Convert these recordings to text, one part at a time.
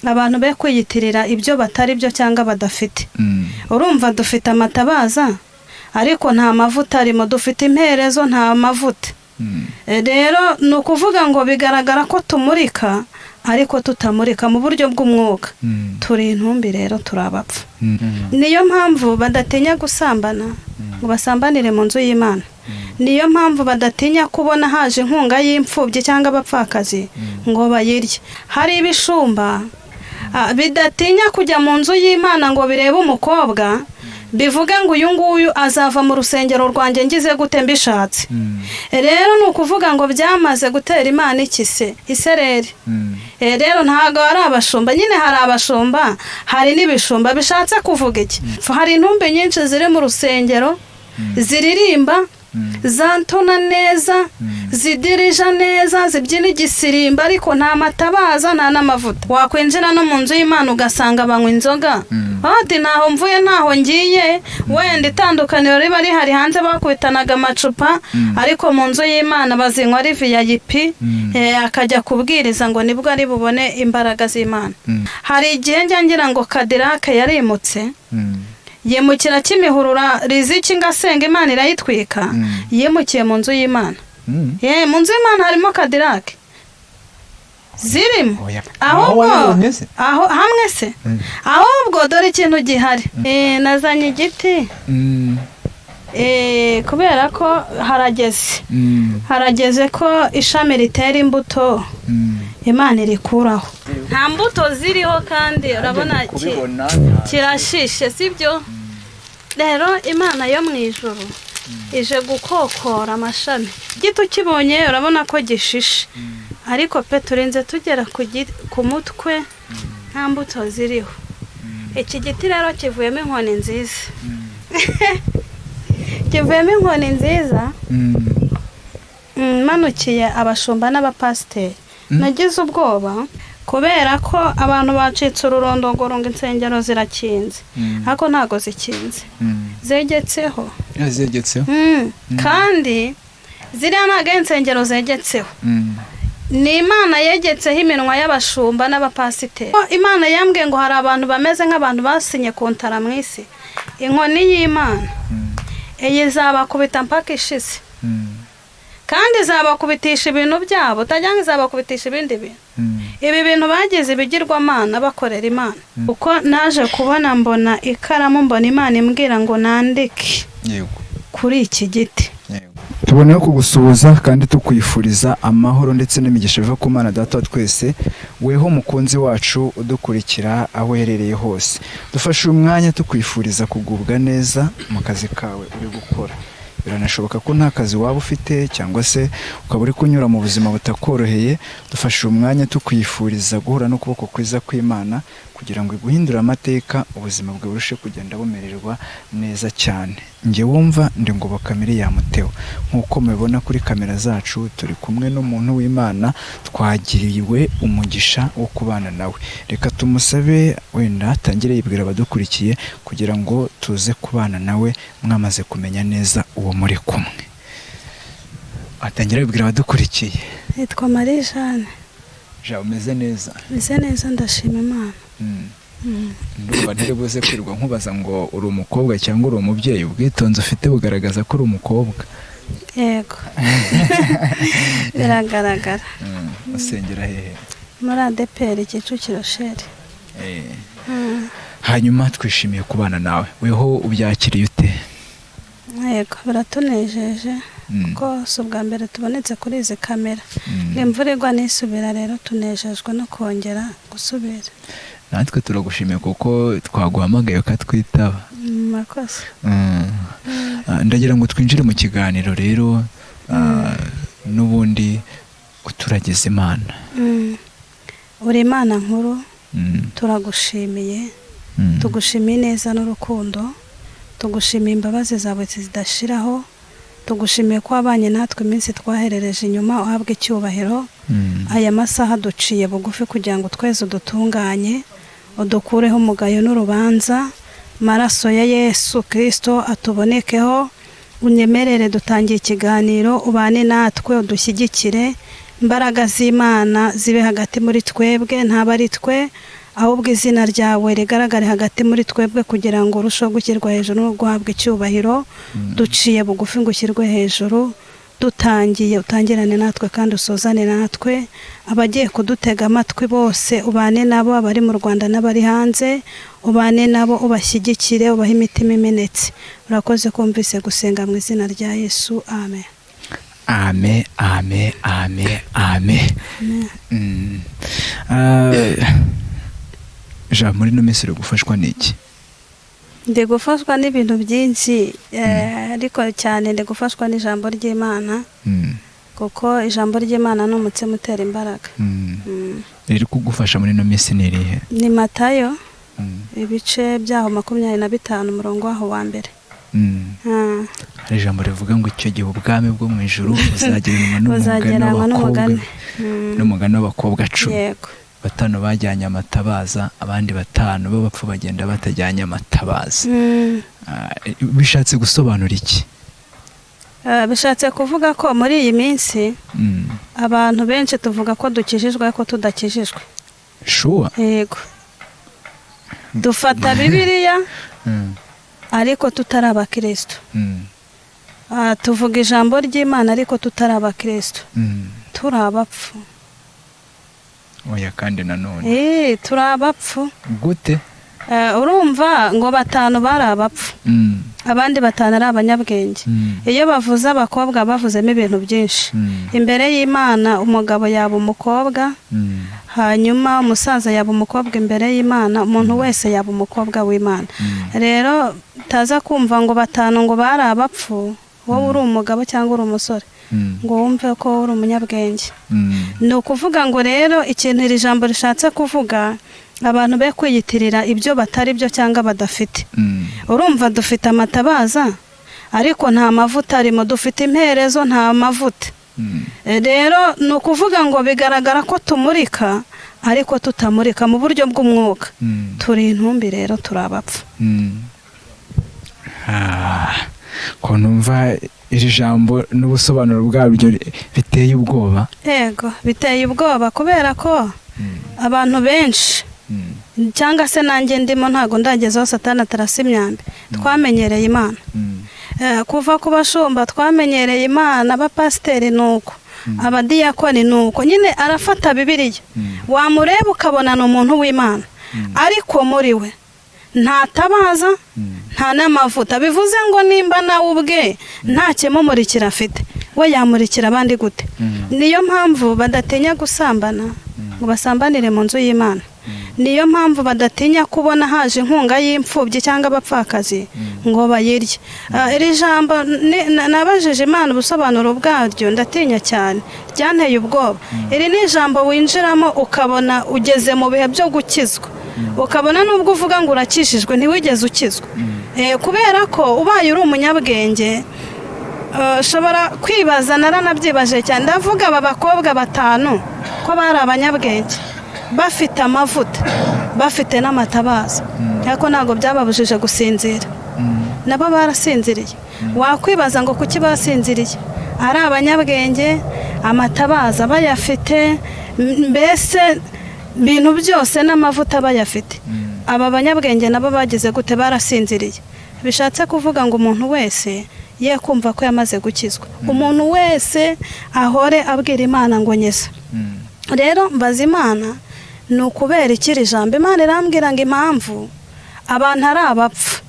Abantu be kwiyitirira ibyo batari byo cyangwa badafite. Urumva, dufite amatabaza ariko nta mavuta arimo, dufite imperezo nta mavuta. Rero ni ukuvuga ngo bigaragara ko tumurika ariko tutamurika mu buryo bw'umwuka. Turi intumbi rero, turi abapfu. Niyo mpamvu badatinya gusambana ngo basambanire mu nzu y'Imana. Niyo mpamvu badatinya kubona haje inkunga y'imfubyi cyangwa abapfakazi ngo bayirye. Hari ibishumba bidatinya kujya mu nzu y'Imana ngo birebe umukobwa, bivuge ngo uyu nguyu azava mu rusengero rwanjye ngize gute mbishatse. Rero ni ukuvuga ngo byamaze gutera Imana iki se? Isereri. Rero ntabwo ari abashumba nyine, hari abashumba, hari n'ibishumba. Bishatse kuvuga iki? Hari intumbi nyinshi ziri mu rusengero, ziririmba, zantona neza, zidirija neza, zibyina igisirimba, ariko nta matabaza, nta n'amavuta. Wakwinjira no mu nzu y'Imana ugasanga banywa inzoga, ati ntaho mvuye, ntaho ngiye. Wenda itandukaniro riba rihari, hanze bakubitanaga amacupa, ariko mu nzu y'Imana bazinywa ari VIP. Akajya kubwiriza ngo nibwo ari bubone imbaraga z'Imana. Hari igihe njya ngira ngo Cadillac yarimutse, yimukira Kimihurura, Riziki ngasenga Imana irayitwika. Yimukiye mu nzu y'Imana. Ye, mu nzu y'Imana harimo Cadillac zirimo. Oya. Ahubwo Aho wayibonye se? Aho hamwe se? Ahubwo dore ikintu gihari. Nazanye igiti kubera ko harageze, harageze ko ishami ritera imbuto Imana irikuraho. Nta mbuto ziriho kandi urabona kubibona. Kirashishe, sibyo? Rero Imana yo mu ijuru ije gukokora amashami. Igiti ukibonye urabona ko gishishe, ariko pe turinze tugera ku mutwe nta mbuto ziriho. Iki giti rero kivuyemo inkoni nziza, kivuyemo inkoni nziza. Manukiye abashumba n'abapasiteri, nagize ubwoba kubera ko abantu bacitse ururondogoro ngo insengero zirakinze, ariko ntabwo zikinze, zegetseho. Zegetseho. Kandi ziriya ntabwo ari insengero zegetseho, ni Imana yegetseho iminwa y'abashumba n'abapasiteri. Imana yambwiye ngo hari abantu bameze nk'abantu basinye kontara mu isi. Inkoni y'Imana iyi izabakubita mpaka ishize, kandi izabakubitisha ibintu byabo, utajya ngo izabakubitisha ibindi bintu. Ibi bintu bagize ibigirwamana bakorera Imana. Kuko naje kubona, mbona ikaramu, mbona Imana imbwira ngo nandike kuri iki giti. Tuboneyeho kugusuhuza kandi tukwifuriza amahoro ndetse n'imigisha biva ku Mana Data wa twese. Weho mukunzi wacu udukurikira aho uherereye hose, dufashe uyu mwanya tukwifuriza kugubwa neza mu kazi kawe uri gukora. Biranashoboka ko nta kazi waba ufite cyangwa se ukaba uri kunyura mu buzima butakoroheye. Dufashe uyu mwanya tukwifuriza guhura n'ukuboko kwiza kw'Imana kugira ngo iguhindure amateka, ubuzima bwawe burushe kugenda bumererwa neza cyane. Njye wumva ndi Ngoboka Miriam Theo. Nk'uko mubibona kuri kamera zacu, turi kumwe n'umuntu w'Imana twagiriwe umugisha wo kubana nawe. Reka tumusabe wenda atangire yibwira abadukurikiye kugira ngo tuze kubana nawe mwamaze kumenya neza uwo muri kumwe. Atangira yibwira abadukurikiye. Nitwa Marie Jeanne. Ja, umeze neza? Meze neza, ndashima Imana. Ndumva ntari buze kwirirwa nkubaza ngo uri umukobwa cyangwa uri umubyeyi. Ubwitonzi ufite bugaragaza ko uri umukobwa. Yego, biragaragara. Usengera hehe? Muri ADEPR Kicukiro Sheri. Hanyuma twishimiye kubana nawe. Weho ubyakiriye ute? Yego, biratunejeje kuko si ubwa mbere tubonetse kuri izi kamera. Imvura igwa nisubira, rero tunejejwe no kongera gusubira. Natwe turagushimiye kuko twaguhamagaye ukatwitaba. Murakoze. Ndagira ngo twinjire mu kiganiro rero, n'ubundi uturagize Imana. Uri Imana nkuru. Turagushimiye. Tugushimiye neza n'urukundo, tugushimiye imbabazi zawe zidashiraho, tugushimiye ko wabanye natwe iminsi twaherereje inyuma. Uhabwa icyubahiro. Aya masaha duciye bugufi kugira ngo twese udutunganye, udukureho umugayo n'urubanza, amaraso ya Yesu Kirisito atubonekeho. Unyemerere dutangiye ikiganiro, ubane natwe, udushyigikire, imbaraga z'Imana zibe hagati muri twebwe, ntaba ari twe. Ahubwo izina ryawe rigaragare hagati muri twebwe, kugira ngo urusheho gushyirwa hejuru no guhabwa icyubahiro. Duciye bugufi ngo ushyirwe hejuru. Dutangiye, utangirane natwe kandi usozane natwe. Abagiye kudutega amatwi bose ubane nabo, abari mu Rwanda n'abari hanze ubane nabo, ubashyigikire, ubahe imitima imenetse. Urakoze kumvise gusenga mu izina rya Yesu, amen. Amen, amen, amen, amen. Jean, muri ino minsi uri gufashwa n'iki? Ndi gufashwa n'ibintu byinshi, ariko cyane ndi gufashwa n'ijambo ry'Imana, kuko ijambo ry'Imana ni umutsima utera imbaraga. Riri kugufasha muri ino minsi ni irihe? Ni Matayo, ibice byaho 25, umurongo waho wa mbere. Hari ijambo rivuga ngo icyo gihe ubwami bwo mu ijuru buzagereranywa n'umugani n'umugani w'abakobwa 10. Yego. 5 bajyanye amatabaza, abandi 5 b'abapfu bagenda batajyanye amatabaza. Bishatse gusobanura iki? Bishatse kuvuga ko muri iyi minsi abantu benshi tuvuga ko dukijijwe ariko tudakijijwe. Sure. Yego. Dufata Bibiliya ariko tutari abakristo. Tuvuga ijambo ry'Imana ariko tutari abakristo. Turi abapfu. Oya, kandi nanone turi abapfu. Gute? Urumva ngo 5 bari abapfu, abandi 5 ari abanyabwenge. Iyo bavuze abakobwa bavuzemo ibintu byinshi. Imbere y'Imana umugabo yaba umukobwa, hanyuma umusaza yaba umukobwa imbere y'Imana, umuntu wese yaba umukobwa w'Imana. Rero taza kumva ngo 5 ngo bari abapfu, wowe uri umugabo cyangwa uri umusore, ngo wumve ko uri umunyabwenge. Ni ukuvuga ngo rero ikintu iri jambo rishatse kuvuga, abantu be kwiyitirira ibyo batari byo cyangwa badafite. Urumva dufite amatabaza ariko nta mavuta arimo, dufite imperezo nta mavuta. Rero ni ukuvuga ngo bigaragara ko tumurika ariko tutamurika mu buryo bw'umwuka. Turi intumbi rero, turi abapfu. Ko numva iri jambo n'ubusobanuro bwabyo biteye ubwoba. Yego, biteye ubwoba kubera ko abantu benshi, cyangwa se nanjye ndimo, ntago ndagezeho Satani atarasa imyambi. Twamenyereye Imana kuva ku bashumba, twamenyereye Imana, abapasiteri nuko, abadiyakoni nuko, nyine arafata Bibiliya wamureba ukabona ni umuntu w'Imana, ariko muri we ntatabaza, nta n'amavuta. Bivuze ngo nimba nawe ubwe nta kimumurikira afite, we yamurikira abandi gute? Niyo mpamvu badatinya gusambana ngo basambanire mu nzu y'Imana. Niyo mpamvu badatinya kubona haje inkunga y'imfubyi cyangwa abapfakazi ngo bayirye. Iri jambo nabajije Imana ubusobanuro bwaryo, ndatinya cyane, ryanteye ubwoba. Iri ni ijambo winjiramo ukabona ugeze mu bihe byo gukizwa, ukabona nubwo uvuga ngo urakijijwe ntiwigeze ukizwa. Kubera ko ubaye uri umunyabwenge ushobora kwibaza, naranabyibaje cyane, ndavuga aba bakobwa 5 ko bari abanyabwenge, bafite amavuta, bafite n'amatabaza, ariko ntabwo byababujije gusinzira. Nabo barasinziriye. Wakwibaza ngo kuki basinziriye? Ari abanyabwenge, amatabaza bayafite, mbese ibintu byose n'amavuta bayafite. Aba banyabwenge nabo bagize gute? Barasinziriye. Bishatse kuvuga ngo umuntu wese ye kumva ko yamaze gukizwa, umuntu wese ahore abwira Imana ngo nyeza. Rero mbaza Imana ni ukubera ikiri jambo. Imana irambwira ngo impamvu abantu ari abapfu,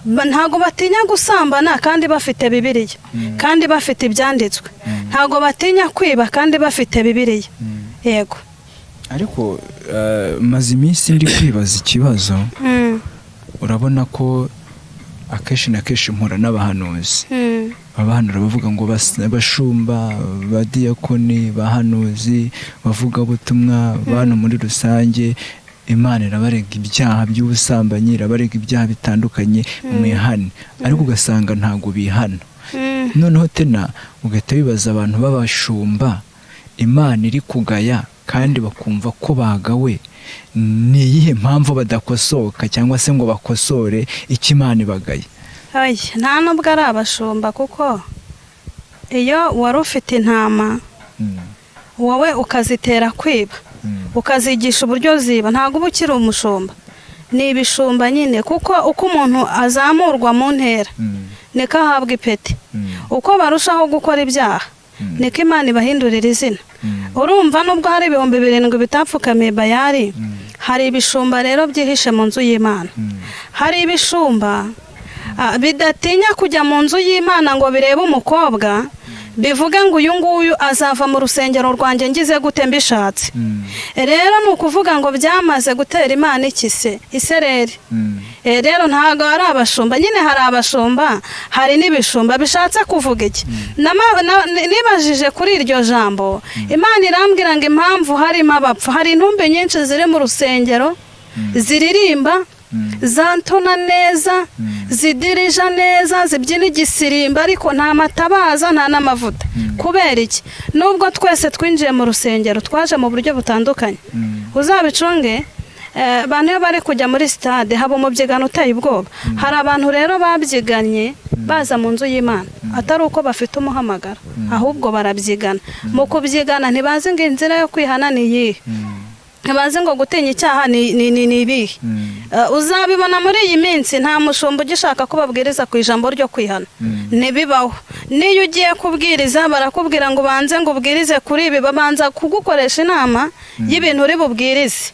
ntago batinya gusambana kandi bafite Bibiliya, kandi bafite ibyanditswe, ntago batinya kwiba kandi bafite Bibiliya. Yego. Ariko maze iminsi ndi kwibaza ikibazo. Urabona ko akenshi na kenshi mpura n'abahanuzi. Abahanura bavuga ngo bashumba, badiyakoni, bahanuzi, bavugabutumwa, bantu muri rusange, Imana irabarega ibyaha by'ubusambanyi, irabarega ibyaha bitandukanye, mwihane. Ariko ugasanga ntago bihana. Noneho tena ugahita wibaza abantu b'abashumba Imana iri kugaya kandi bakumva ko bagawe, ni iyihe mpamvu badakosoka cyangwa se ngo bakosore icyo Imana ibagaye? Nta nubwo ari abashumba, kuko iyo wari ufite intama wowe ukazitera kwiba, Ukazigisha uburyo ziba, ntabwo uba ukiri umushumba, ni ibishumba nyine, kuko uko umuntu azamurwa mu ntera niko ahabwa ipeti. Uko barushaho gukora ibyaha niko Imana ibahindurira izina. Urumva, nubwo hari 7000 bitapfukamiye Bayari, hari ibishumba rero byihishe mu nzu y'Imana. Hari ibishumba bidatinya kujya mu nzu y'Imana ngo birebe umukobwa, bivuge ngo uyu nguyu azava mu rusengero rwanjye ngize gute mbishatse. Rero ni ukuvuga ngo byamaze gutera Imana iki se? Isereri. Rero ntabwo ari abashumba nyine, hari abashumba, hari n'ibishumba. Bishatse kuvuga iki? Nibajije kuri iryo jambo, Imana irambwira ngo impamvu harimo abapfu, hari intumbi nyinshi ziri mu rusengero ziririmba, zantona neza, zidirija neza, zibyina igisirimba, ariko nta matabaza, nta n'amavuta. Kubera iki? Nubwo twese twinjiye mu rusengero, twaje mu buryo butandukanye. Uzabicunge, abantu iyo bari kujya muri sitade haba umubyigano uteye ubwoba. Hari abantu rero babyiganye baza mu nzu y'Imana, atari uko bafite umuhamagaro, ahubwo barabyigana. Mu kubyigana ntibazi ngo inzira yo kwihana ni iyihe, ntibazi ngo gutinya icyaha ni ibihe. Uzabibona muri iyi minsi, nta mushumba ugishaka ko babwiriza ku ijambo ryo kwihana, ntibibaho. N'iyo ugiye kubwiriza barakubwira ngo ubanze ngo ubwirize kuri ibi, babanza kugukoresha inama y'ibintu uri bubwirize.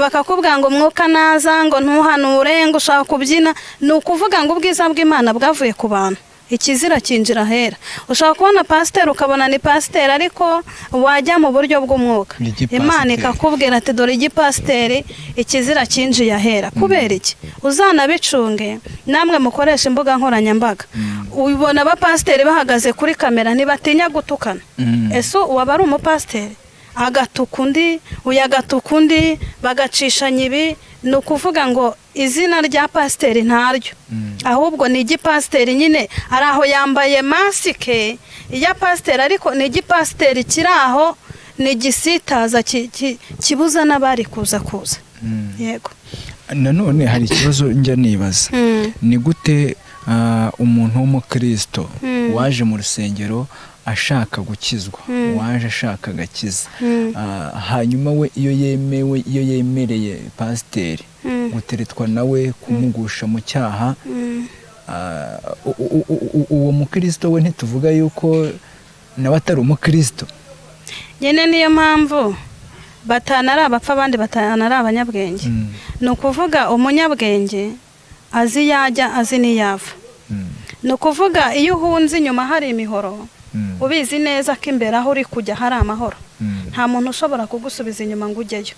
Bakakubwira ngo umwuka naza ngo ntuhanure, ngo ushaka kubyina. Ni ukuvuga ngo ubwiza bw'Imana bwavuye ku bantu, ikizira kinjira ahera. Ushobora kubona pasiteri ukabona ni pasiteri, ariko wajya mu buryo bw'umwuka, Ni igipasiteri. Imana ikakubwira ati dore igipasiteri, ikizira kinjiye ahera. Kubera iki? Uzanabicunge namwe mukoresha imbuga nkoranyambaga, ubona abapasiteri bahagaze kuri kamera ntibatinya gutukana. Ese uwaba ari umupasiteri agatuka undi, uyu agatuka undi, bagacishanya ibi? Ni ukuvuga ngo izina rya pasiteri ntaryo, ahubwo ni igipasiteri nyine ari aho yambaye masike ya pasiteri, ariko ni igipasiteri kiri aho, ni igisitaza kibuza n'abari kuza. Yego. Nanone hari ikibazo njya nibaza: ni gute umuntu w'umukristo waje mu rusengero ashaka gukizwa, waje ashaka agakiza, hanyuma we iyo yemewe, iyo yemereye pasiteri guteretwa nawe, kumugusha mu cyaha, uwo mukristo we ntituvuga yuko nawe atari umukristo? Nyine niyo mpamvu batanu ari abapfa, abandi batanu ari abanyabwenge. Ni ukuvuga umunyabwenge azi iyo ajya, azi n'iyo ava. Ni ukuvuga iyo uhunze inyuma hari imihoro, ubizi neza ko imbere aho uri kujya hari amahoro, nta muntu ushobora kugusubiza inyuma ngo ujyeyo.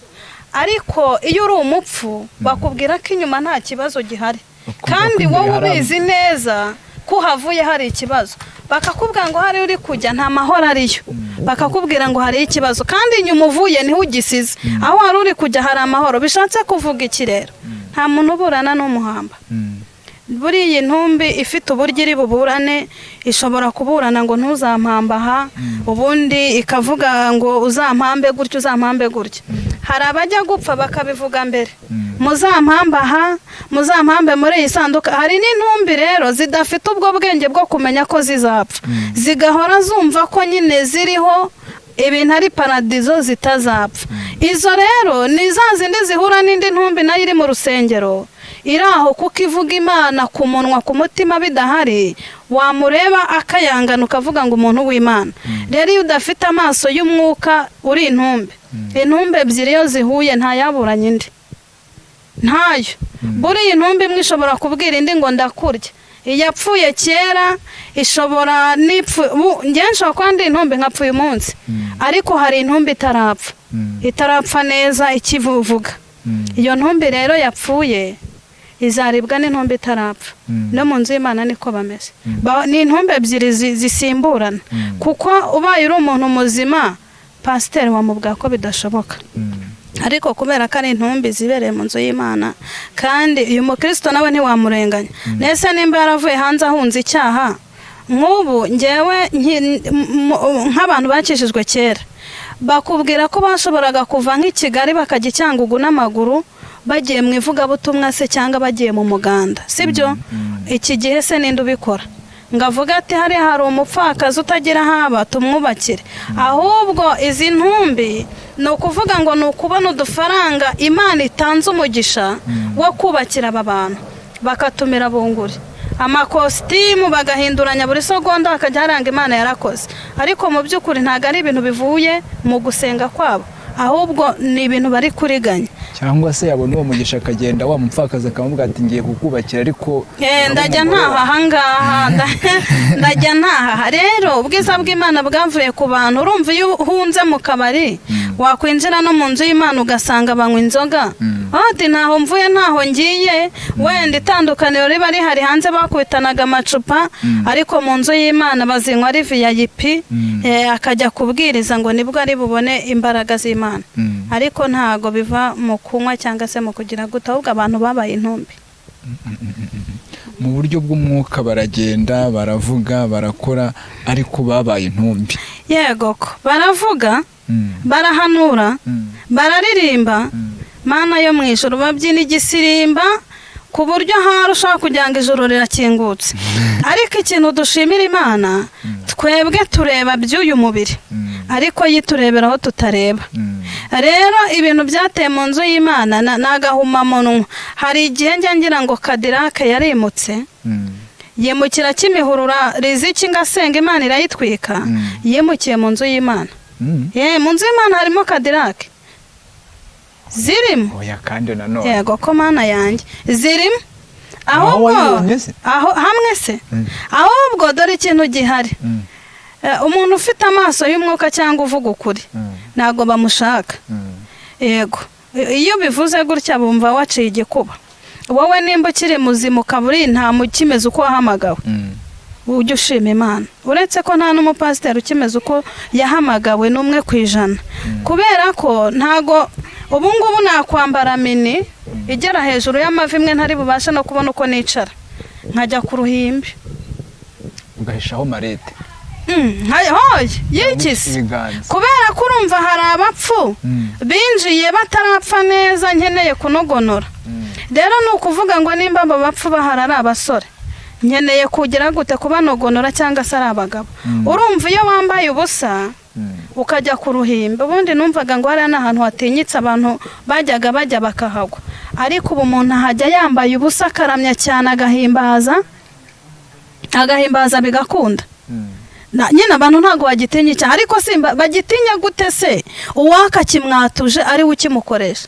Ariko iyo uri umupfu, bakubwira ko inyuma nta kibazo gihari, Bakubwira kandi ko imbere wowe ubizi neza ko uhavuye hari ikibazo. Bakakubwira ngo hari uri kujya nta mahoro ariyo, bakakubwira ngo hariyo ikibazo, kandi inyuma uvuye niho ugisize, aho wari uri kujya hari amahoro. Bishatse kuvuga iki rero? Nta muntu uburana n'umuhamba. Buriya intumbi ifite uburyo iri buburane. Ishobora kuburana ngo ntuzampamba aha, ubundi ikavuga ngo uzampambe gutya, uzampambe gutya. Hari abajya gupfa bakabivuga mbere: muzampambe aha, muzampambe muri iyi sanduka. Hari n'intumbi rero zidafite ubwo bwenge bwo kumenya ko zizapfa, zigahora zumva ko nyine ziriho, ibintu ari paradizo, zitazapfa. Izo rero ni za zindi zihura n'indi ntumbi nayo iri mu rusengero, iri aho kuko ivuga Imana ku munwa, ku mutima bidahari. Wamureba akayangana ukavuga ngo umuntu w'Imana. Rero iyo udafite amaso y'umwuka uri intumbi. Intumbi ebyiri iyo zihuye ntayaburanye indi, ntayo. Buriya intumbi imwe ishobora kubwira indi ngo ndakurya. Iyapfuye kera ishobora n'ipfu. Njye nshobora kuba ndi intumbi nkapfuye umunsi, ariko hari intumbi itarapfa, itarapfa neza, ikivuvuga. Iyo ntumbi rero yapfuye izaribwa n'intumbi itarapfa. No mu nzu y'Imana niko bameze. Ni intumbi ebyiri zisimburana, kuko ubaye uri umuntu muzima, pasiteri wamubwira ko bidashoboka, ariko kubera ko ari intumbi zibereye mu nzu y'Imana, kandi uyu mukristo nawe ntiwamurenganya. Ndetse nimba yaravuye hanze ahunze icyaha, nk'ubu ngewe nk'abantu bakijijwe kera bakubwira ko bashoboraga kuva nk'i Kigali bakajya i Cyangugu n'amaguru, bagiye mu ivugabutumwa se cyangwa bagiye mu muganda, sibyo? Iki gihe se ninde ubikora ngo avuge ati hariya hari umupfakazi utagira haba, tumwubakire? Ahubwo izi ntumbi Ni ukuvuga ngo ni ukubona udufaranga Imana itanze umugisha wo kubakira aba bantu, bakatumira bunguri amakositimu, bagahinduranya buri segonda, hakajya haranga Imana yarakoze. Ariko mu by'ukuri ntabwo ari ibintu bivuye mu gusenga kwabo, ahubwo ni ibintu bari kuriganya. Cyangwa se yabona uwo mugisha akagenda, wa mupfakazi akamubwira ati: "Ngiye kukubakira," ariko Ndajya ntaha ahangaha, ndajya ntaha. Rero ubwiza bw'Imana bwavuye ku bantu. Urumva iyo uhunze mu kabari, wakwinjira no mu nzu y'Imana ugasanga banywa inzoga, ati: "Ntaho mvuye, ntaho ngiye." Wenda itandukaniro riba rihari, hanze bakubitanaga amacupa, ariko mu nzu y'Imana bazinywa ari VIP. Akajya kubwiriza ngo nibwo ari bubone imbaraga z'Imana, ariko ntago biva mu kunywa cyangwa se mu kugira gute, ahubwo abantu babaye intumbi. Mu buryo bw'umwuka baragenda, baravuga, barakora, ariko babaye intumbi. Yego ko baravuga, barahanura, bararirimba, Mana yo mu ijuru, babyina igisirimba ku buryo hari ushobora kugira ngo ijuru rirakingutse. Ariko ikintu dushimira Imana, twebwe tureba by'uyu mubiri, ariko yiturebera aho tutareba. Rero ibintu byateye mu nzu y'Imana ni agahumamunwa. Hari igihe njya ngira ngo Kadirake yarimutse, yimukira Kimihurura, Riziki ngasenga Imana irayitwika. Yimukiye mu nzu y'Imana. Mu nzu y'Imana harimo Kadirake zirimo. Oya, kandi nanone. Yego ko Mana yanjye, zirimo. Aho Ahubwo wayibonye se? Aho hamwe se? Ahubwo dore ikintu gihari. Umuntu ufite amaso y'umwuka cyangwa uvuga ukuri, ntabwo bamushaka. Yego, iyo bivuze gutya bumva waciye igikuba. Wowe nimba ukiri muzima, ukaba uri nta ukimeze uko wahamagawe, ujye ushima Imana. Uretse ko nta n'umupasiteri ukimeze uko yahamagawe n'1%, kubera ko ntago ubu ngubu nakwambara mini igera hejuru y'amavi imwe, ntari bubashe no kubona uko nicara, nkajya ku ruhimbi. Ugahishaho marete. Hoye y'iki se? Ibiganza. Kubera ko urumva hari abapfu binjiye batarapfa neza, nkeneye kunogonora. Rero ni ukuvuga ngo nimba abo bapfu bahari ari abasore, nkeneye kugira gute? Kubanogonora, cyangwa se ari abagabo. Urumva iyo wambaye ubusa ukajya ku ruhimbi, ubundi numvaga ngo hariya ni ahantu hatinyitse, abantu bajyaga bajya bakahagwa, ariko ubu umuntu ahajya yambaye ubusa, akaramya cyane, agahimbaza, agahimbaza bigakunda. Nyine abantu ntabwo bagitinya icyaha, ariko simba bagitinya gute se uwaka kimwatuje ari we ukimukoresha?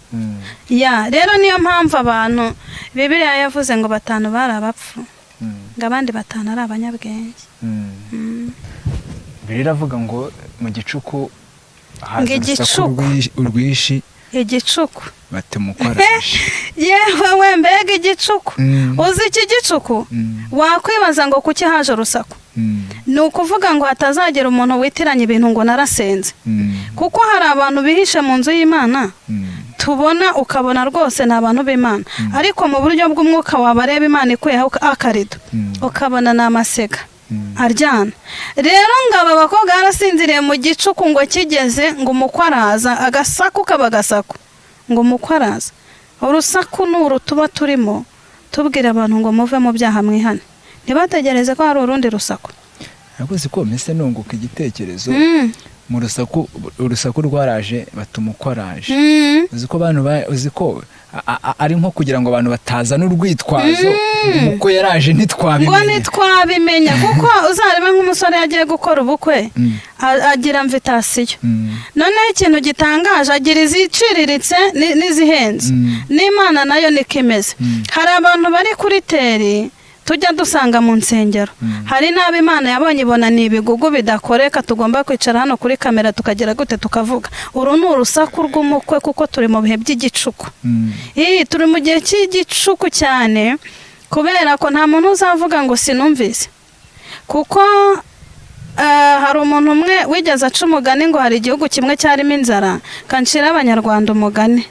Ya rero niyo mpamvu abantu Bibiliya yavuze ngo batanu bari abapfu, ngo abandi batanu ari abanyabwenge. Bibiliya iravuga ngo mu gicuku haza Ngo urusaku igicuku. Urwishi Igicuku. Batema uko araje. Yewe we, mbega igicuku! Uzi iki gicuku? Wakwibaza ngo kuki haje urusaku? Ni ukuvuga ngo hatazagira umuntu witiranya ibintu ngo narasenze, kuko hari abantu bihishe mu nzu y'Imana tubona, ukabona rwose ni abantu b'Imana, ariko mu buryo bw'umwuka wabareba, Imana ikuyeho akarido, ukabona ni amasega aryana. Rero ngo aba bakobwa barasinziriye mu gicuku, ngo kigeze ngo umukwe araza, agasaku kaba agasaku, ngo umukwe araza. Urusaku ni uru tuba turimo tubwira abantu ngo muve mu byaha mwihane, ntibategereze ko hari urundi rusaku. Ariko si ko mpise nunguka igitekerezo? Mu rusaku, urusaku rwaraje, batuma uko araje. Uzi ko abantu uzi ko ari nko kugira ngo abantu batazana urwitwazo ngo umukwe yaraje Ngo ntitwabimenya. Ntitwabimenya, kuko uzarebe nk'umusore yagiye gukora ubukwe, agira invitation. Noneho ikintu gitangaje, agira iziciriritse n'izihenze. N'Imana nayo niko imeze. Hari abantu bari kuri terrain tujya dusanga mu nsengero, hari n'abo Imana yabonye ibona ni ibigugu bidakoreka, tugomba kwicara hano kuri kamera tukagira gute? Tukavuga. Uru ni urusaku rw'umukwe, kuko turi mu bihe by'igicuku. Iyi turi mu gihe cy'igicuku cyane, kubera ko nta muntu uzavuga ngo sinumvise, kuko hari umuntu umwe wigeze aca umugani ngo hari igihugu kimwe cyarimo inzara. Kancira Abanyarwanda umugani.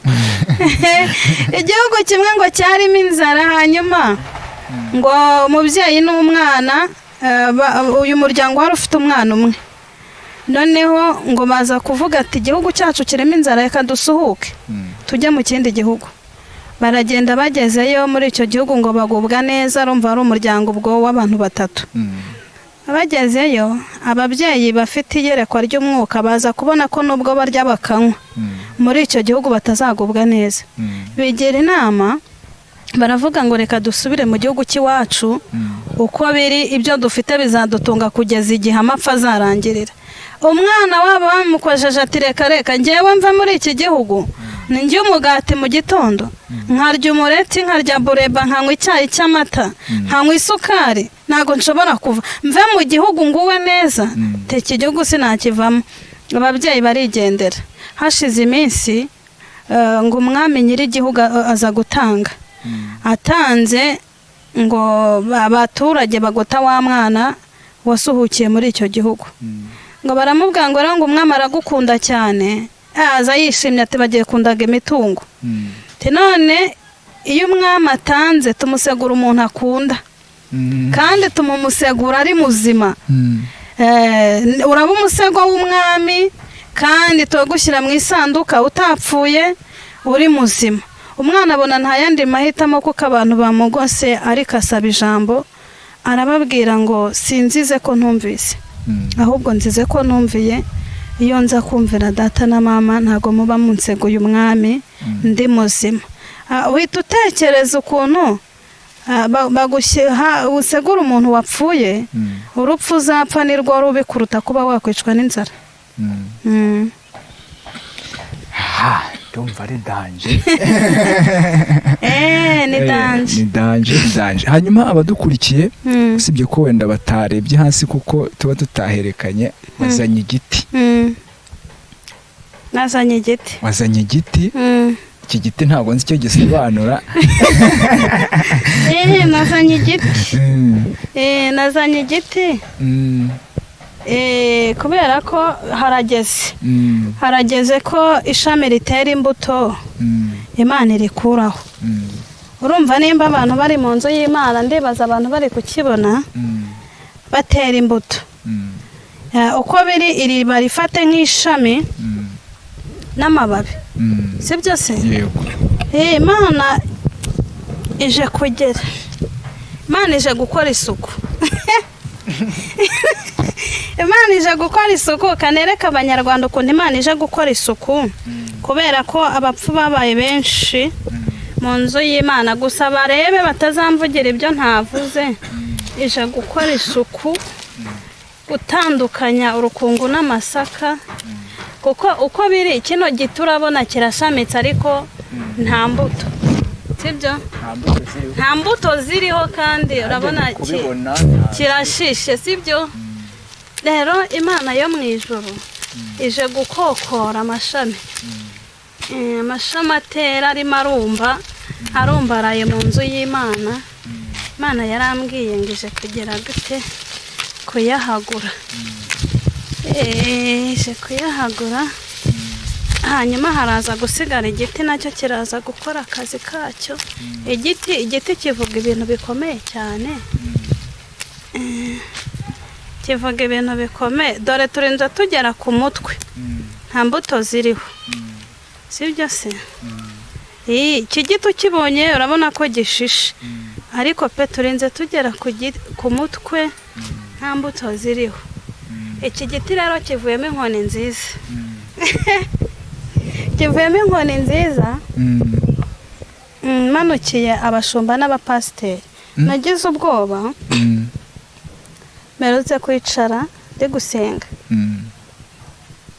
Igihugu kimwe ngo cyarimo inzara, hanyuma ngo umubyeyi n'umwana, uyu muryango wari ufite umwana umwe. Noneho ngo baza kuvuga ati: "Igihugu cyacu kirimo inzara, reka dusuhuke tujye mu kindi gihugu." Baragenda, bagezeyo muri icyo gihugu ngo bagubwa neza. Urumva ari umuryango ubwo w'abantu batatu. Bagezeyo, ababyeyi bafite iyerekwa ry'umwuka baza kubona ko nubwo barya bakanywa muri icyo gihugu batazagubwa neza. Bigira inama, baravuga ngo: "Reka dusubire mu gihugu cy'iwacu, uko biri ibyo dufite bizadutunga kugeza igihe amapfa azarangirira." Umwana wabo bamukojeje ati: "Reka reka, ngewe mve muri iki gihugu ndya umugati mu gitondo, nkarya umureti, nkarya bureba, nkanywa icyayi cy'amata, nkanywa isukari, ntabwo nshobora kuva mve mu gihugu nguwe neza. Iki gihugu sinakivamo." Ababyeyi barigendera. Hashize iminsi, ngo umwami nyir'igihugu aza gutanga. Atanze, ngo abaturage bagota wa mwana wasuhukiye muri icyo gihugu, ngo baramubwira ngo rero ngo umwami aragukunda cyane. Aza yishimye ati: "Bagiye kundaga imitungo." Ati: "None iyo umwami atanze, tumusegura umuntu akunda, kandi tumumusegura ari muzima. Uraba umusego w'umwami, kandi turagushyira mu isanduka utapfuye, uri muzima." Umwana abona nta yandi mahitamo kuko abantu bamugose, ariko asaba ijambo, arababwira ngo: "Sinzize ko ntumvise, ahubwo nzize ko numviye. Iyo nza kumvira data na mama, ntabwo muba munseguye umwami ndi muzima." Uhita utekereza ukuntu usegura umuntu wapfuye. Urupfu uzapfa ni rwo rubi kuruta kuba wakwicwa n'inzara. Ha, ndumva ari danger. Ni danger. Ni danger, ni danger. Hanyuma abadukurikiye, usibye ko wenda batarebye hasi kuko tuba tutaherekanye, wazanye igiti. Nazanye igiti. Wazanye igiti. Iki giti ntabwo nzi icyo gisobanura. Nazanye igiti. Nazanye igiti. Kubera ko harageze, harageze ko ishami ritera imbuto, Imana irikuraho. Urumva nimba abantu bari mu nzu y'Imana, ndibaza abantu bari kukibona, batera imbuto. Uko biri, iri barifate nk'ishami n'amababi, si byo se? Yego. Imana ije kugera, Imana ije gukora isuku, Imana ije gukora isuku. Kanereka Abanyarwanda ukuntu Imana ije gukora isuku, kubera ko abapfu babaye benshi mu nzu y'Imana. Gusa barebe batazamvugira ibyo ntavuze. Ije gukora isuku, gutandukanya urukungu n'amasaka, kuko uko biri kino giti urabona kirashamitse, ariko nta mbuto, sibyo? Nta mbuto ziriho. Nta mbuto ziriho, kandi urabona kubibona. Kirashishe, sibyo? Rero Imana yo mu ijuru ije gukokora amashami. Amashami atera arimo arumba, arumbaraye mu nzu y'Imana. Imana yarambwiye ngo ije kugira gute? Kuyahagura. Ije kuyahagura, hanyuma haraza gusigara igiti, nacyo kiraza gukora akazi kacyo. Igiti kivuga ibintu bikomeye cyane. Kivuga ibintu bikomeye. Dore turinze tugera ku mutwe, nta mbuto ziriho, sibyo se? Iki giti ukibonye urabona ko gishishe, ariko pe, turinze tugera ku mutwe, nta mbuto ziriho. Iki giti rero kivuyemo inkoni nziza, kivuyemo inkoni nziza. Manukiye abashumba n'abapasiteri, nagize ubwoba. Mperutse kwicara ndi gusenga,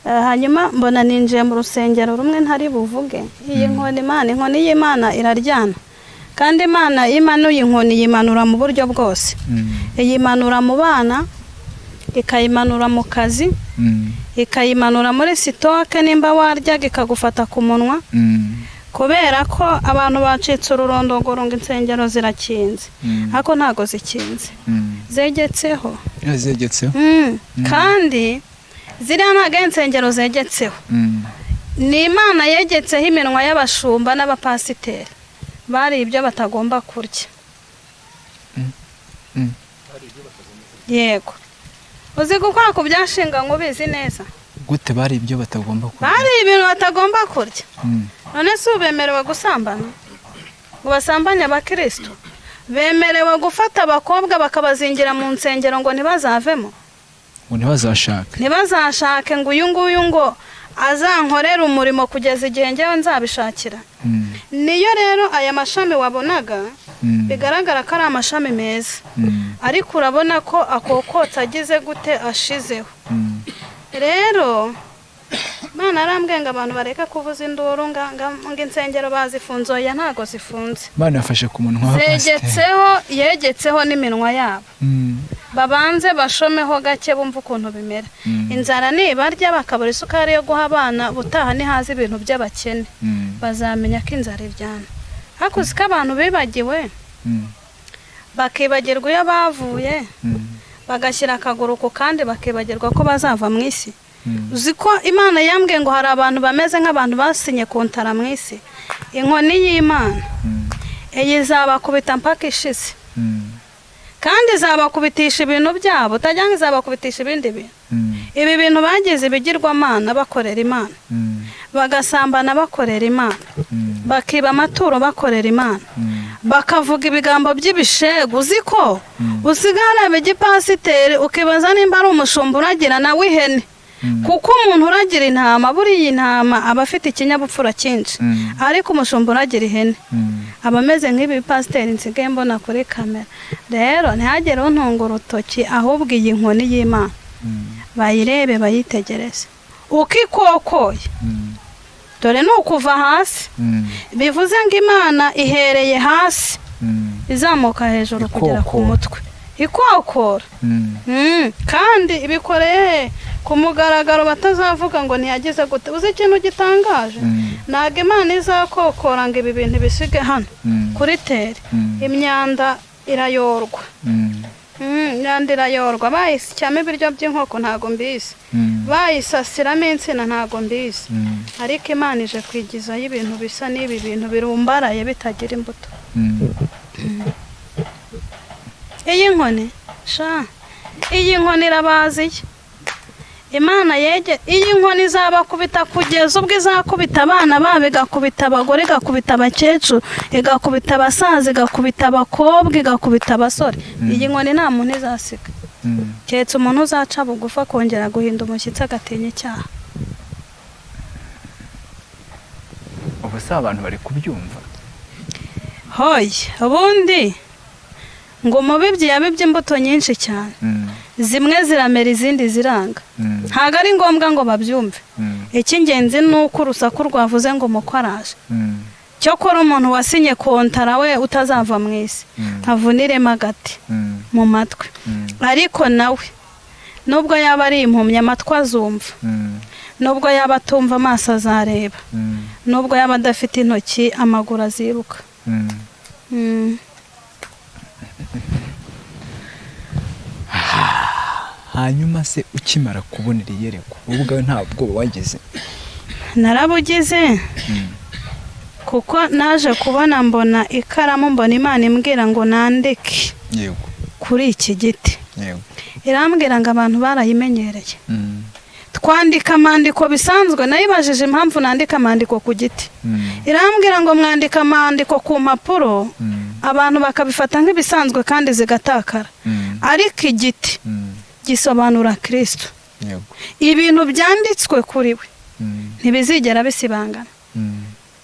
hanyuma mbona ninjiye mu rusengero rumwe ntari buvuge. Iyi nkoni, Imana, inkoni y'Imana iraryana, kandi Imana iyo imanuye inkoni, yimanura mu buryo bwose. Iyimanura mu bana, ikayimanura mu kazi, ikayimanura muri stock, nimba waryaga ikagufata ku munwa, kubera ko abantu bacitse ururondogoro ngo insengero zirakinze, ariko ntabwo zikinze, zegetseho. Zegetseho. Kandi ziriya ntabwo ari insengero zegetseho, ni Imana yegetseho iminwa y'abashumba n'abapasiteri bari ibyo batagomba kurya. Yego, uzi gukora ku byashinganywe, ubizi neza. Gute bari ibyo batagomba kurya? Bari ibintu batagomba kurya. None se ubu bemerewe gusambana, ngo basambanye abakirisitu? Bemerewe gufata abakobwa bakabazingira mu nsengero ngo ntibazavemo, ngo ntibazashake, ntibazashake, ngo uyu nguyu ngo azankorere umurimo kugeza igihe ngewe nzabishakira. Niyo rero aya mashami wabonaga bigaragara ko ari amashami meza, ariko urabona ko akokotse agize gute ashizeho. Rero Imana arambwiye ngo abantu bareke kuvuza induru ngo insengero bazifunze. Oya, ntago zifunze. Imana yafashe ku munwa wa pasiteri. Zegetseho, yegetseho n'iminwa yabo. Babanze bashomeho gake bumve ukuntu bimera. Inzara nibarya bakabura isukari yo guha abana, ubutaha nihaza ibintu by'abakene bazamenya ko inzara iryana. Ariko uzi ko abantu bibagiwe, bakibagirwa iyo bavuye, bagashyira akaguru ku kandi, bakibagirwa ko bazava mu isi. Uzi ko Imana yambwiye ngo hari abantu bameze nk'abantu basinye kontara mu isi. Inkoni y'Imana iyi izabakubita mpaka ishize, kandi izabakubitisha ibintu byabo, utajya ngo izabakubitisha ibindi bintu. Ibi bintu bagize ibigirwamana bakorera Imana, bagasambana bakorera Imana, bakiba amaturo bakorera Imana, bakavuga ibigambo by'ibishegu. Uzi ko usigaye ureba igipasiteri ukibaza nimba ari umushumba uragira nawe ihene, kuko umuntu uragira intama, buriya intama aba afite ikinyabupfura cyinshi, ariko umushumba uragira ihene aba ameze nk'ibi pasiteri nsigaye mbona kuri kamera. Rero ntihagire untunga urutoki, ahubwo iyi nkoni y'Imana bayirebe, bayitegereze uko ikokoye. Dore ni ukuva hasi, bivuze ngo Imana ihereye hasi izamuka hejuru kugera ku Ikokora. mutwe, ikokora. Kandi ibikoreye ku mugaragaro, batazavuga ngo ntiyagize gute. Uzi ikintu gitangaje? Ntabwo Imana izakokora ngo ibi bintu bisige hano kuri terre. Imyanda irayorwa. Imyanda irayorwa, bayisyamo ibiryo by'inkoko ntago mbizi, bayisasiramo insina ntago mbizi, ariko Imana ije kwigizayo ibintu bisa n'ibi bintu birumbaraye bitagira imbuto. Iyi nkoni sha, iyi nkoni irabaziye. Imana yege iyi nkoni izabakubita kugeza ubwo izakubita abana babo, igakubita abagore, igakubita abakecuru, igakubita abasaza, igakubita abakobwa, igakubita abasore. Iyi nkoni nta muntu izasiga, keretse umuntu uzaca bugufi akongera guhinda umushyitsi agatinya icyaha. Ubu se abantu bari kubyumva? Hoye, ubundi ngo umubibyi yabibye imbuto nyinshi cyane, zimwe ziramera izindi ziranga. Ntabwo ari ngombwa ngo babyumve. Icy'ingenzi ni uko urusaku rwavuze ngo umukwe araje. Cyokora umuntu wasinye kontara we utazava mu isi, avuniremo agati mu matwi. Ariko nawe nubwo yaba ari impumyi, amatwi azumva, nubwo yaba atumva, amaso azareba, nubwo yaba adafite intoki, amaguru aziruka. Hanyuma se ukimara kubona iri yerekwa, wowe ubwawe nta bwoba wagize? Narabugize, kuko naje kubona, mbona ikaramu, mbona Imana imbwira ngo nandike kuri iki giti. Irambwira ngo abantu barayimenyereye, twandika amandiko bisanzwe. Nayibajije impamvu nandika amandiko ku giti. Irambwira ngo mwandika amandiko ku mpapuro, abantu bakabifata nk'ibisanzwe kandi zigatakara, ariko igiti gisobanura Kristo. Ibintu byanditswe kuri we ntibizigera bisibangana.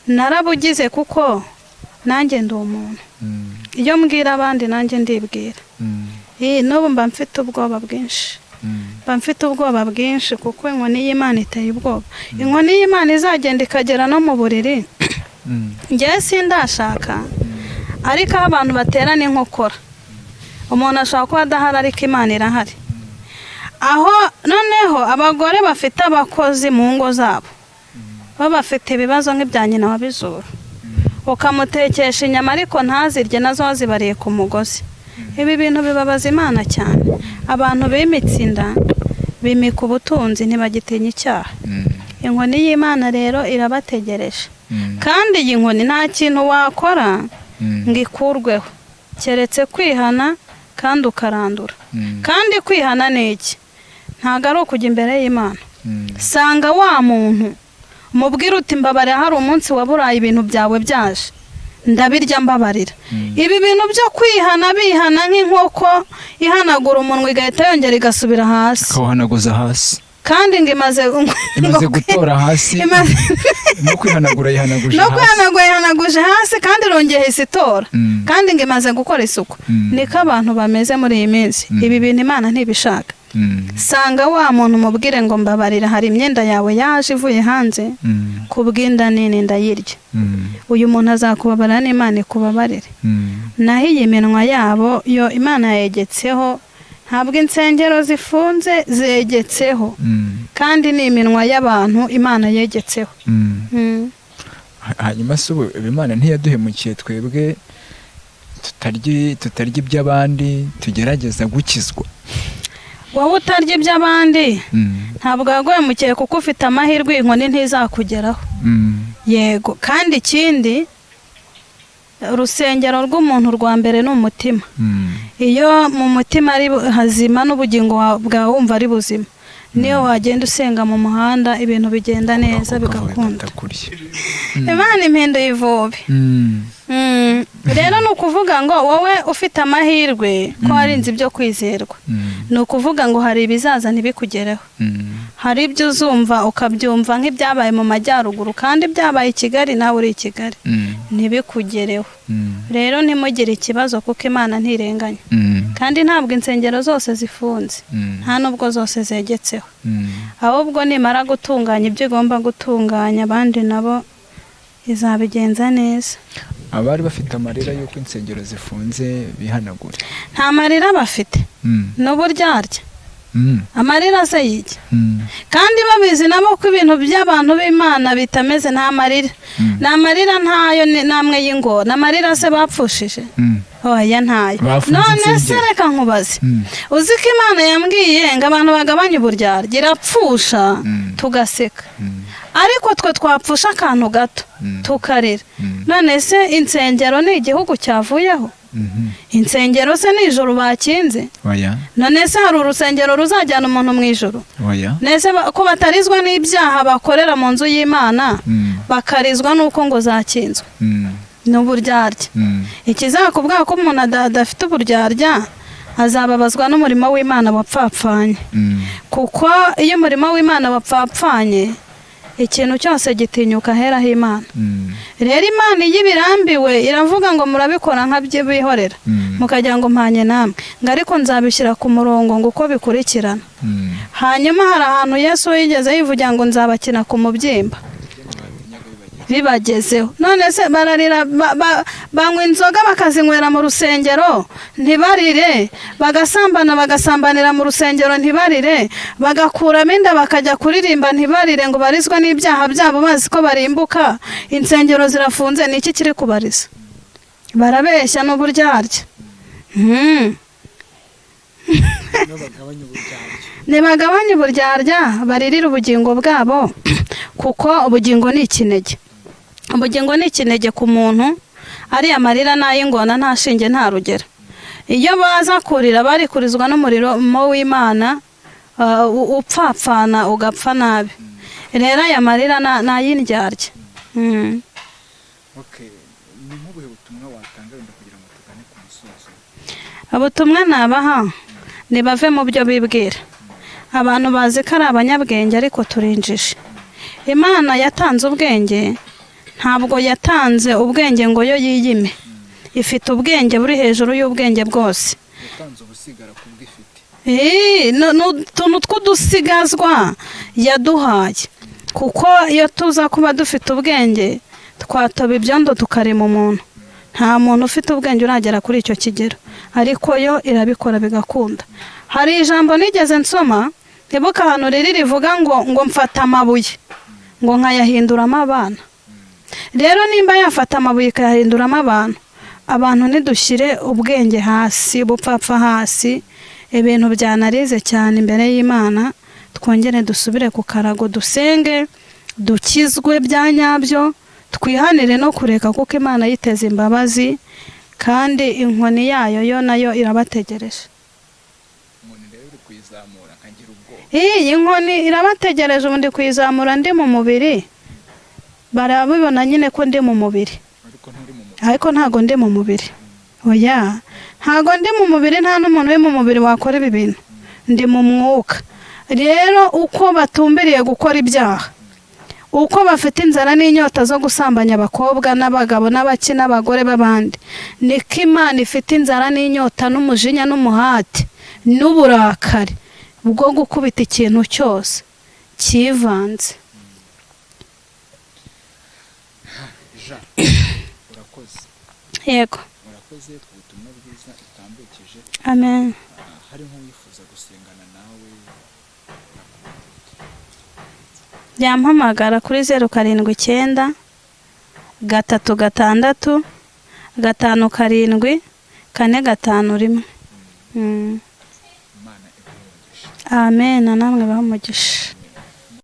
Narabugize kuko nanjye ndi umuntu, iyo mbwira abandi nanjye ndibwira. N'ubu mba mfite ubwoba bwinshi, mba mfite ubwoba bwinshi, kuko inkoni y'Imana iteye ubwoba. Inkoni y'Imana izagenda ikagera no mu buriri. Njyewe sindashaka, ariko aho abantu baterana inkokora, umuntu ashobora kuba adahari ariko Imana irahari. Aho noneho abagore bafite abakozi mu ngo zabo, baba bafite ibibazo nk'ibya nyina wa Bizuru, ukamutekesha inyama ariko ntazirye, nazo wazibariye ku mugozi. Ibi bintu bibabaza Imana cyane. Abantu bimitse inda, bimika ubutunzi, ntibagitinya icyaha. Inkoni y'Imana rero irabategereje, kandi iyi nkoni nta kintu wakora ngo ikurweho keretse kwihana kandi ukarandura. Kandi kwihana ni iki? Ntabwo ari ukujya imbere y'Imana. Sanga wa muntu, mubwire uti mbabarira, hari umunsi waburaye ibintu byawe byaje, Ndabirya mbabarira. Ibi bintu byo kwihana bihana nk'inkoko ihanagura umunwa igahita yongera igasubira hasi, ikawuhanaguza hasi, kandi ngo imaze gutora hasi no kwihanagura yihanaguje hasi, no kwihanagura yihanaguje hasi, kandi irongeye isitora, kandi ngo imaze gukora isuku. Niko abantu bameze muri iyi minsi. Ibi bintu Imana ntibishaka. Sanga wa muntu umubwire ngo mbabarira, hari imyenda yawe yaje ivuye hanze, kubw'inda nini ndayirya. Uyu muntu azakubabarira n'Imana ikubabarire. Naho iyi minwa yabo yo Imana yegetseho, ntabwo insengero zifunze zegetseho, kandi ni iminwa y'abantu Imana yegetseho. Hanyuma se ubu Imana ntiyaduhemukiye twebwe tutarya iby'abandi, tugerageza gukizwa? Wowe utarya iby'abandi ntabwo yaguhemukiye, kuko ufite amahirwe inkoni ntizakugeraho. Yego, kandi ikindi, urusengero rw'umuntu rwa mbere ni umutima. Iyo mu mutima ari hazima n'ubugingo bwawe wumva ari buzima, niyo wagenda usenga mu muhanda ibintu bigenda neza bigakunda. Imana impinduye ivubi. Rero ni ukuvuga ngo wowe ufite amahirwe ko warinze ibyo kwizerwa, ni ukuvuga ngo hari ibizaza ntibikugereho, hari ibyo uzumva ukabyumva nk'ibyabaye mu majyaruguru kandi byabaye i Kigali, nawe uri i Kigali, ntibikugereho. Rero ntimugire ikibazo kuko Imana ntirenganya, kandi ntabwo insengero zose zifunze, nta nubwo zose zegetseho, ahubwo nimara gutunganya ibyo igomba gutunganya, abandi nabo izabigenza neza. Abari bafite amarira y'uko insengero zifunze bihanagure. Nta marira bafite, n'uburyarya. Amarira se yijya, kandi babizi nabo ko ibintu by'abantu b'Imana bitameze. Nta marira, nta marira, ntayo namwe y'ingona. Amarira se bapfushije? Oya, ntayo. None se reka nkubaze, uzi ko Imana yambwiye ngo abantu bagabanye uburyarya, irapfusha tugaseka, ariko twe twapfusha akantu gato tukarira. None se insengero ni igihugu cyavuyeho? Insengero se ni ijoro bakinze? None se hari urusengero ruzajyana umuntu mu ijoro? Nese ko batarizwa n'ibyaha bakorera mu nzu y'Imana, bakarizwa n'uko ngo zakinzwe n'uburyarya. Ikizakubwira ko umuntu adafite uburyarya, azababazwa n'umurimo w'Imana wapfapfanye, kuko iyo umurimo w'Imana wapfapfanye, ikintu cyose gitinyuka aheraho Imana. Rero Imana iyo ibirambiwe iravuga ngo murabikora nkabyibihorera, mukagira ngo mpanye namwe, ngo ariko nzabishyira ku murongo ngo uko bikurikirana. Hanyuma hari ahantu Yesu yigeze yivugira ngo nzabakina ku mubyimba bibagezeho. None se bararira, banywa inzoga bakazinywera mu rusengero ntibarire, bagasambana bagasambanira mu rusengero ntibarire, bagakuramo inda bakajya kuririmba ntibarire, ngo barizwe n'ibyaha byabo bazi ko barimbuka. Insengero zirafunze, ni iki kiri kubariza? Barabeshya n'uburyarya. Ntibagabanye uburyarya, baririre ubugingo bwabo, kuko ubugingo ni ikinege. Ubugingo ni ikinege ku muntu, ariya marira n'ay'ingona nta shinge nta rugero. Iyo baza kurira bari kurizwa n'umuriro w'Imana upfapfana ugapfa nabi. Rero aya marira ni ay'indyarya. Ubutumwa nabaha nibave mu byo bibwira. Abantu bazi ko ari abanyabwenge ariko turinjije. Imana yatanze ubwenge, ntabwo yatanze ubwenge ngo yo yiyime. Ifite ubwenge buri hejuru y'ubwenge bwose. Utuntu tw'udusigazwa yaduhaye, kuko iyo tuza kuba dufite ubwenge twatoba ibyondo tukarema umuntu. Nta muntu ufite ubwenge uragera kuri icyo kigero, ariko yo irabikora bigakunda. Hari ijambo nigeze nsoma, ntibuka ahantu riri, rivuga ngo mfata amabuye ngo nkayahinduramo abana. Rero nimba yafata amabuye ikayahinduramo abantu, abantu ntidushyire ubwenge hasi, ubupfapfa hasi, ibintu byanarize cyane imbere y'Imana, twongere dusubire ku karago, dusenge, dukizwe bya nyabyo, twihanire no kureka, kuko Imana yiteze imbabazi, kandi inkoni yayo yo nayo irabategereje. Iyi nkoni irabategereje, ubu ndi kuyizamura ndi mu mubiri, barabibona nyine ko ndi mu mubiri. Ariko ntago ndi mu mubiri. Oya, ntago ndi mu mubiri, nta n'umuntu uri mu mubiri wakora ibi bintu. Ndi mu mwuka. Rero uko batumbiriye gukora ibyaha, uko bafite inzara n'inyota zo gusambanya abakobwa n'abagabo n'abaki n'abagore b'abandi, niko Imana ifite inzara n'inyota n'umujinya n'umuhati n'uburakari bwo gukubita ikintu cyose cyivanze. Urakoze. Yego. Urakoze ku butumwa bwiza utambukije. Amen. Hari nk'uwifuza gusengana nawe yampamagara kuri 0 7 9 3 6 5 7 4 5 1. Imana iguhe umugisha. Amen. Namwe bahe umugisha.